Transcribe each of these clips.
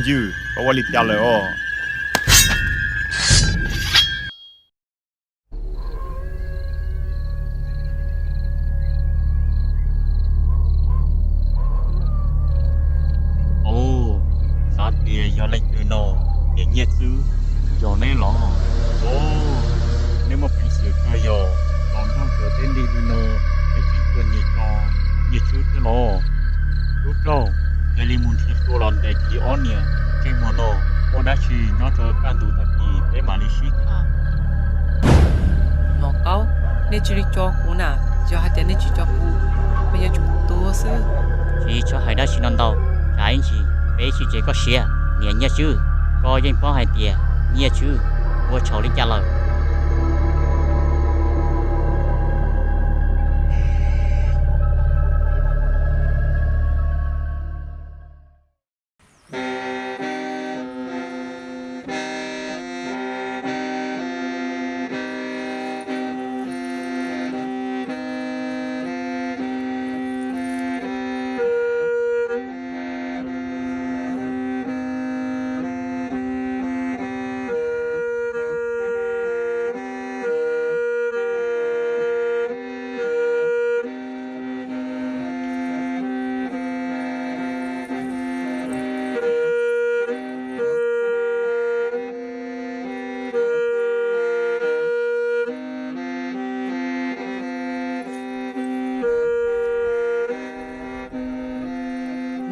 Ywg, koj ua li cas lawm os? Au, xav tias yog leej twg no, niam Nyiaj Tswb, yog neb los? Au, neb muaj peev xwm kawg yog los nrog cov teb li no, neb tseem tuaj nyiag tso Nyiaj Tswb thiab los? Tub Raug, cia li mus nrhiav tua los ntes kiag ob niam ntsej muag no, muaj dab tsi nyob rau kaj ntug tag kis peb mam li sib tham. Nom Qaub, nej cia li tso kuv na, yog hais tias nej tsis tso kuv, nej yuav tsum tua xwb. Tsis txhob hais dab tsi no ntau, tsam ib ntsis peb tsis tseg koj siav. Niam Nyiaj Tswb, koj yeej paub hais tias Nyiaj Tswb ua tshauv li cas lawm.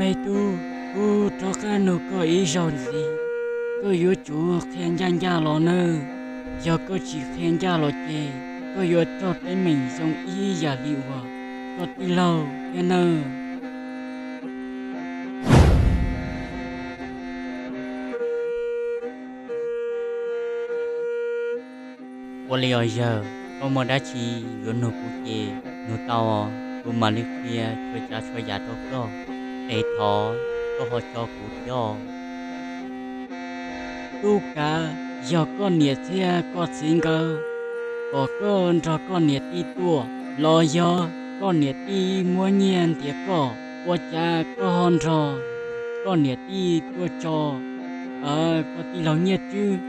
Me tub, kuv rov qab nug koj ib zaug ntxiv, koj yuav tsum qhia ncaj ncaj los nawb. Yog koj tsis qhia ncaj los ces koj yuav raug teeb meem zoo ib yam li uas koj tij laug thiab nawb. Ua li os yawg, koj muaj dab tsi yuav nug kuv ces nug tau, kuv mam li qhia txhua tsav txhua yam rau koj, es thov koj ho tso kuv thiab. Tub Kav, yog koj niam thiab koj txiv nkawd kom koj nrog koj niam tij tuaj, los yog koj niam tij muab nyiaj ntiav koj, ua cas koj ho nrog koj niam tij tuaj tso koj tij laug Nyiaj Tswb?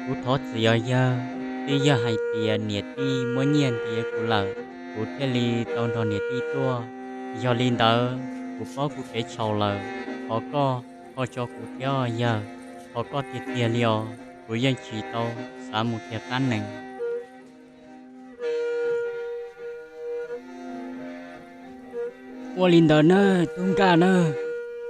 Kuv thov txim os yawg, twb yog hais tias niam tij muab nyiaj ntiav kuv lawm, kuv thiaj li tau nrog niam tij tuaj. Yog li ntawd kuv paub kuv kev txhaum lawm, thov koj ho tso kuv thiab yawg, thov koj tiag tiag li os, kuv yeej tsis tau xav mus tiag qab nees. Ua li ntawd nawb Tub Nkaj nawb,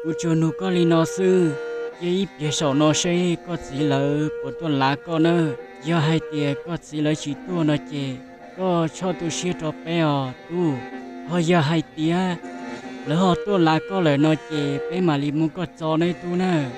kuv tsuas nug koj li no xwb, cia ib pliag saum no seb koj txiv lawv puas tuaj lav koj nawb. Yog hais tias koj txiv lawv tsis tuaj no ces koj txhob tu siab rau peb os tub. Ho yog hais tias lawv ho tuaj lav koj lawm no ces peb mam li muab koj txo nawb tub nawb.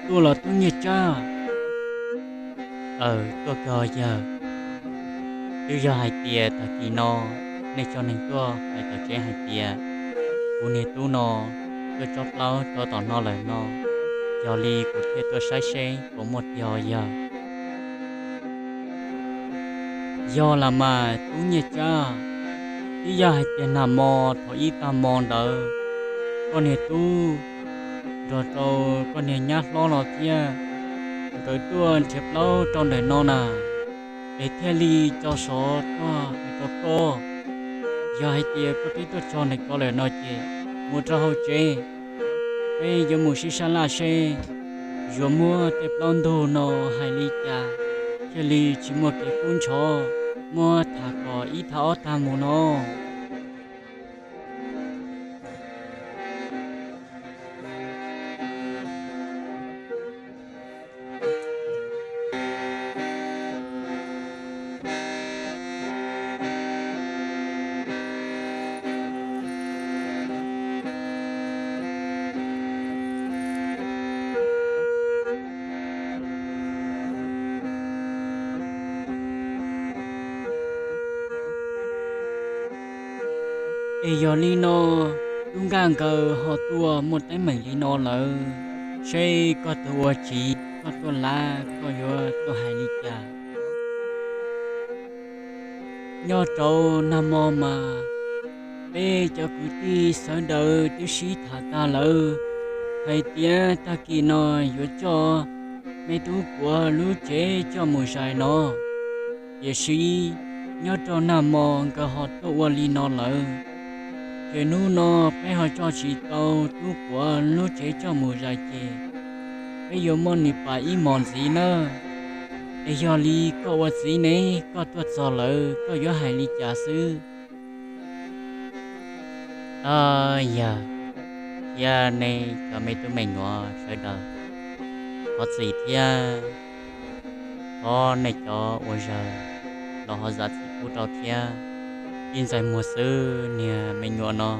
Tuaj los tub Nyiaj Tsab? Aws, tuaj kawg yawg. Twb yog hais tias tag kis no nej tso neeg tuaj hais tom tsev hais tias kuv niag tub no tuaj tsob plaub rau tom no lawm no, yog li kuv thiaj tuaj saib seb puas muaj tiag os yawg. Yog los mas tub Nyiaj Tsab, twb yog hais tias nag hmo thaum ib tag hmo ntawd koj niag tub nrog rau koj niag nyab hlob no thiab nkawd tuaj nrhiav plaub rau ntawm no na, es thiaj li tso sov tuaj hais rau koj. Yog hais tias koj twb tuaj txog ntawm ko lawm no ces mus rau hauv tsev, peb yuav mus sib sab laj seb yuav muab tej plaub ntug no hais li cas. thiaj li tsis muaj kev kub ntxhov, muab tham kom ib tag ob tag mus no. Es yog li no, tub Nkaj nkawd ho tuaj muaj teeb meem li no lawm, seb koj tus ua txiv koj tuaj lav koj yuav tuaj hais li cas? Nyob rau nag hmo mas peb cov kwv tij sawv daws twb sib tham tag lawm hais tias tag kis no yuav coj me tub Kuav lub tsev coj mus zais no. Tiam sis nyob rau nag hmo nkawd ho tuaj ua li no lawm, ces hnub no peb ho coj tsis tau tub Kuav lub tsev coj mus zais ces peb yuav muab nws pam ib hmos ntxiv nawb. Es yog li koj ua txiv ne, koj tuaj txog lawm koj yuav hais li cas xwb? Yog, thiab nej cov me tub me nyuam sawv daws, thov txim thiab thov nej cov ua zawg los ho zam txim pub rau thiab. Ib ntxais muag xwb niag me nyuam no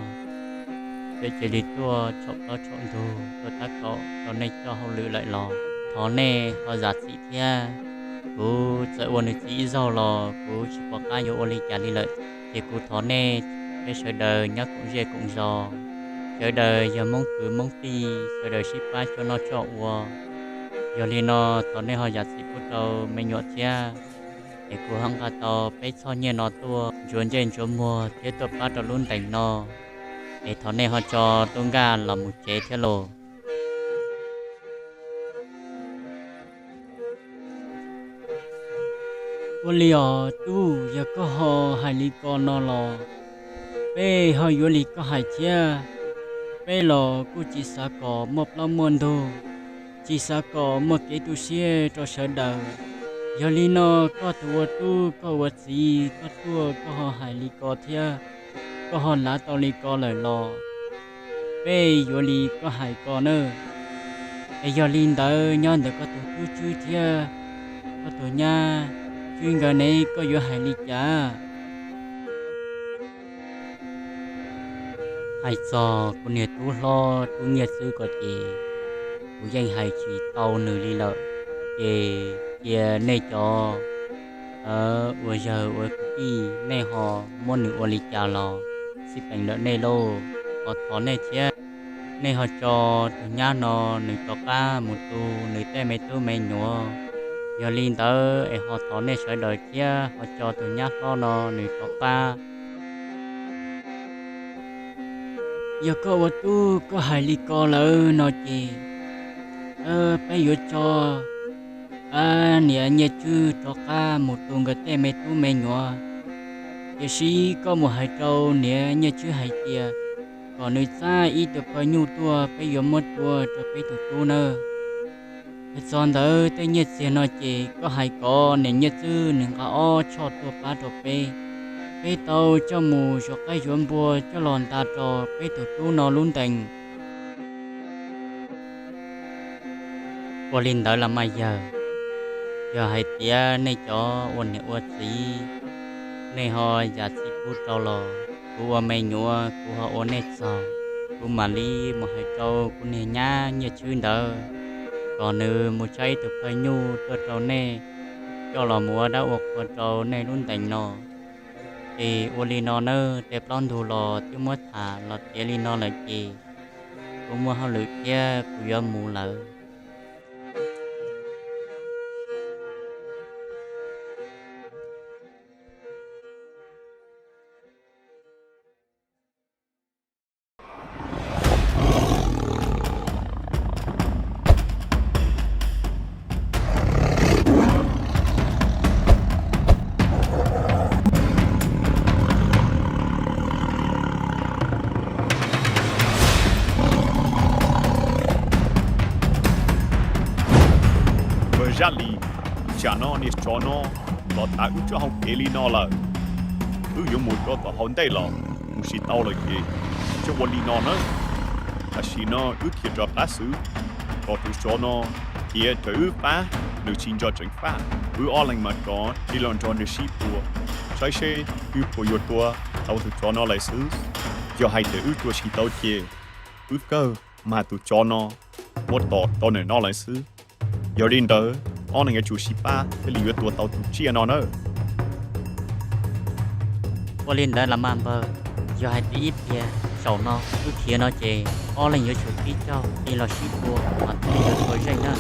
txawm cia li tuaj thaum plaub thaum ntug tuaj tab kaum rau nej coj hauj lwm lawm los thov nej ho zam txim thiab. Kuv txawm ua nws txiv ib zaug los kuv tsis pom qab yuav ua li cas li lawm, ces kuv thov nej peb sawv daws nyob koom zej koom zos, sawv daws yog Hmoob kwv Hmoob tij sawv daws sib pab coj noj coj ua. Yog li no thov nej ho zam txim pub rau me nyuam thiab. Es kuv ho nqa tau peb txhoj nyiaj no tuaj ntsuav ntsej ntsuav muag thiab tuaj pab rau lub ntees no, es thov nej ho tso tub Nkaj los mus tsev thiab lauj. Ua li os tub, yog koj ho hais li ko no los peb ho yuav li koj hais thiab. Peb los kuj tsis xav kom muaj plaub muaj ntug, tsis xav kom muaj kev tu siab rau sawv daws. Yog li no koj tus ua tub koj ua txiv koj tuaj koj ho hais li ko thiab, koj ho lav tau li ko lawm los peb yuav li koj hais ko nawb. Es yog li ntawd nyob ntawm koj tus tub Tswb thiab koj tus nyab Tswb nkawd ne, koj yuav hais li cas? Hais txog kuv niag tub hlob tub Nyiaj Txwb ko ces kuv yeej hais tsis tau nws li lawm. Ces cia nej cov ua yawg ua kwv tij nej ho muab nws ua li cas los xij peem ntawm nej lauj. Ho thov nej thiab, nej ho tso tus nyab no nws rov qab mus tu nws tej me tub me nyuam. Yog li ntawd es ho thov nej sawv daws thiab ho tso tus nyab hlob no nws rov qab. Yog koj ua tub koj hais li ko lawm no ces peb yuav tso niam Nyiaj Tswb rov qab mus tu nkawd tej me tub me nyuam. Tiam sis koj mus hais rau niam Nyiaj Tswb hais tias kom nws txab ib tug phaw nyuj tuaj, peb yuav muab rua rau peb tus tub nawb. Hais txog ntawd tej nyiaj txiag no ces koj hais kom niam Nyiaj Txwb nws nqa ob choj tuaj pab rau peb, peb tau coj mus zuav qaib zuav npua coj los nta rau peb tus tub no lub ntees. Ua li ntawd los mas yawg, yog hais tias nej cov ua niam ua txiv, nej ho zam txim pub rau los kuv ua me nyuam kuv ho ua nej txaus, kuv mam li mus hais rau kuv niag nyab Nyiaj Tshwb ntawd, kom nws mus txab ib tug phaw nyuj tuaj rau nej, coj los mus ua dab ua qhua rau nej lub ntees no. Ces ua li no nawb, tej plaub ntug los twb muab tham los tiav li no lawm ces kuv muaj hauj lwm thiab kuv yuav mus lawm. Zaj li tsam no niag tsov no los tav wb txoj hau kev li no lawm. Wb yuav mus rau tom hauv ntej los mus tsis tau lawm ces tsis txhob ua li no nawb. Tam sim no wb khiav rov qab xwb, kom tus tsov no khiav raws wb pab, nws tsis nco tseev faj, wb ob leeg mas rov tig los nrog nws sib tua, saib seb wb puas yuav tua tau tus tsov no lawm xwb. Yog hais tias wb tua tsis tau ces wb kawg mas tus tsov no muab tom rau ntawm no lawm xwb. Yog li ntawd ob leeg yuav tsum sib pab thiaj li yuav tua tau tus tsiaj no nawb. Ua li ntawd los mas npawg, yog hais tias ib pliag zaum no wb khiav no ces ob leeg yuav tsum tib caug tig los sib tua mas thiaj li yuav tau zeej na.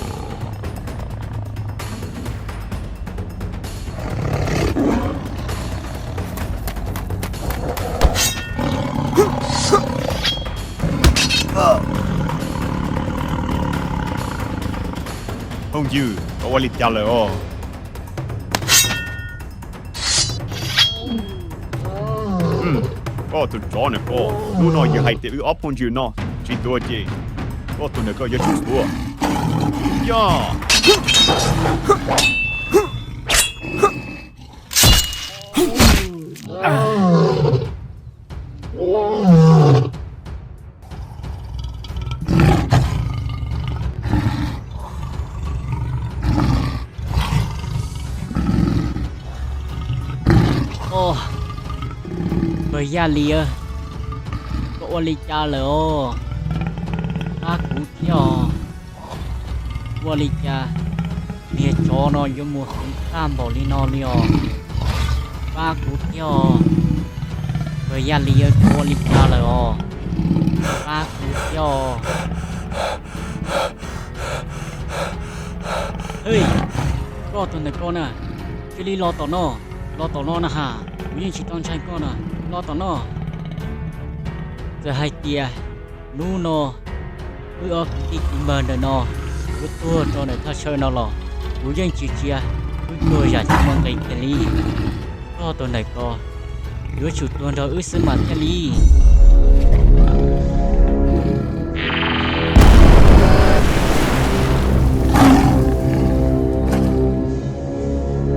Phooj ywg, koj ua li cas lawm os? Koj tus tsov na koj, hnub no yog hais tias wb ob phooj ywg no tsis tuag ces koj tus na koj yuav tsum tuag. Yog Oj, Yaj Lis, koj ua li cas lawm os? Pab kuv thiab os. Ua li cas niag tsov no yuav mus heev tag npaum li no li os? Pab kuv thiab os. Yaj Lis, koj ua li cas lawm os? Pab kuv thiab os. Hej, koj tus ntawm koj na, cia li los tom no, los tom no na has, kuv yeej tsis tau ntshai koj na, los tom no. Txawm hais tias hnub no wb ob kwv tij kwv npawg ntawm no yuav tuag rau ntawm thaj chaw no los kuv yeej tsis cia wb tuag yam tsis muaj nqis kiag li. Koj tus ntawm ko yuav tsum tuag nrog wb xwb mas thiaj li.